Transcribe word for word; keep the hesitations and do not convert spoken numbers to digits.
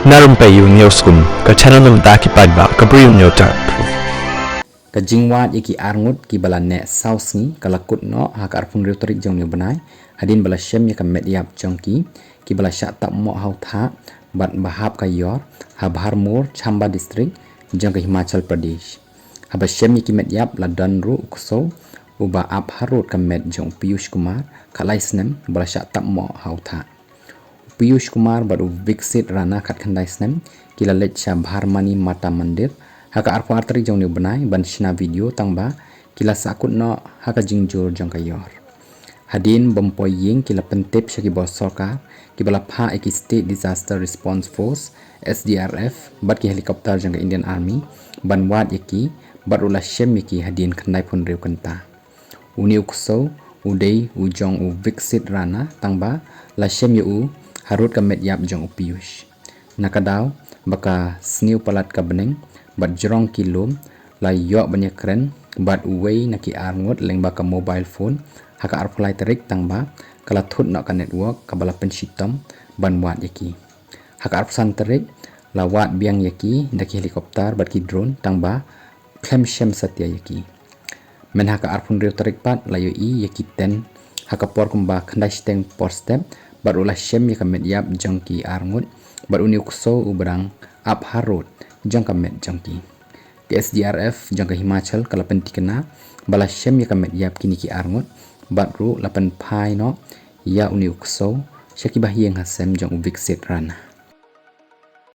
Na Rympei U News Kum, ka channel na bynta ki paidbah ka Bri U News Tap. Ka jingwad ïa ki arngut kiba la neh saw sngi ka la kut noh ha ka arphew hynriew tarik jong une u bnai, hadien ba la shem ïa ka met ïap jong ki, kiba la shah tap noh ha u thah bad ba hap ka ïor ha Bharmor, Chamba District jong ka Himachal Pradesh. Haba shem ïa ki met ïap la don ruh u ksew uba ap harud ka met jong u Piyush Kumar, khatlai snem, ba la shah tap noh ha u thah. U Piyush Kumar bad u Viksit Rana, khatkhyndai snem, ki la leit sha Bharmani Mata Mandir ha ka arphew ar tarik jong une u bnai ban shna video, tang ba ki la sahkut noh ha ka jingjur jong ka ïor. Hadien bym poi ïing ki la pyntip sha ki bor sorkar kiba la phah ïa ki State Disaster Response Force, S D R F, bad ki helicopter jong ka Indian Army ban wad ïa ki, bad ruh la shem ïa ki hadien khyndai phew hynriew kynta. Une u ksew u dei u jong u Viksit Rana, tang ba la shem ïa u harud ka met ïap jong u Piyush. Na ka daw ba ka sniew palat ka bneng bad jrong ki lum, la ïoh ban ïakren bad uwei na ki arngut lyngba ka mobile phone ha ka arphew lai tarik, tang ba ka la thut noh ka network kaba la pynshitom ban wad ïa ki. Ha ka arphew san tarik la wad biang ïa ki da ki helicopter bad ki drone, tang ba khlem shem satia ïa ki. Mynha ka arphew hynriew tarik pat la ïohi ïa ki tent ha ka por kumba khyndai shiteng por step, bad ruh la shem ïa ka met ïap jong ki arngut bad une u ksew uba dang ap harud jong ka met jong ki. Ka S D R F jong ka Himachal ka la pynthikna ba la shem ïa ka met ïap kine ki arngut bad ruh la pynphai noh ïa une u ksew sha ki bahaïing hasem jong u Viksit Rana.